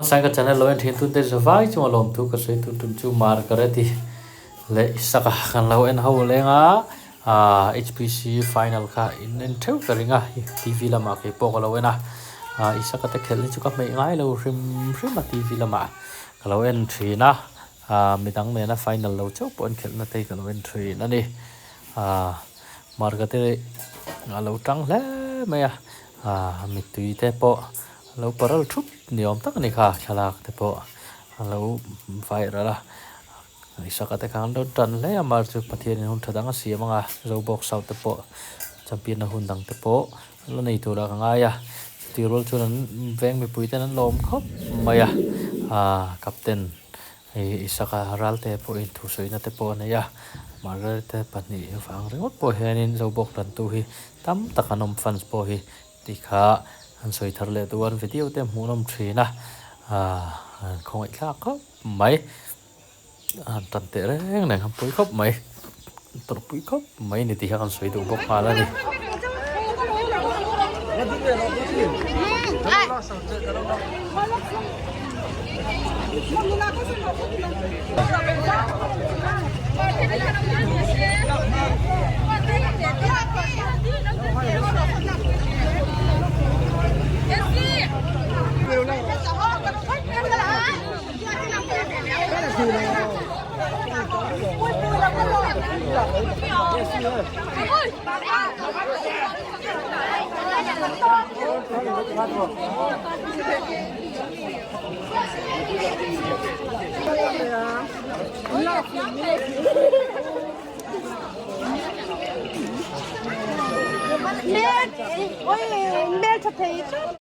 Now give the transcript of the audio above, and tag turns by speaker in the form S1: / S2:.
S1: Sai ka channel lo en thin tun te zavai chunga lawmthu ka sawi tun tum chu Margareti leh Isaka kan lo en ho leng a ah HPC final kha in en theuh ka ring a TV lamah kei pawh ka lo en a ah Isaka te khelh hi chu ka hmeih ngai lo hrim hrim a TV lamah ka lo en thin a ah midang nena final lo chauh pawh an khelh na te hi ka lo en thin a ni ah Margareti a lo tang hle mai a ah mittui te pawh. A lo paral thup ni awm tak a ni kha thlalak te pawh a lo viral a Isaka te khan an lo tan hle a mar chu Pathianin hun tha dang a siam ang a Zobawk South te pawh champion na hun dang te pawh an la nei tur ah ka ngai a chutih rual chuan an veng mipui ten an lawm khawp mai a aaa captain hei Isaka Ralte pawhin thusawi na te pawh a nei a Margarete pahnih vang ringawt pawh hianin Zobawk tantu hi tam tak an awm fans pawh hi Tih kha an sawi thar leh duh a, an video te hmuh nawm thin a, aah an khawngaih thlak khawp mai, an tan teh reng reng an pawi khawp mai, an tawrhpui khawp mai a ni tih kha kan sawi duh bawk nghal a ni.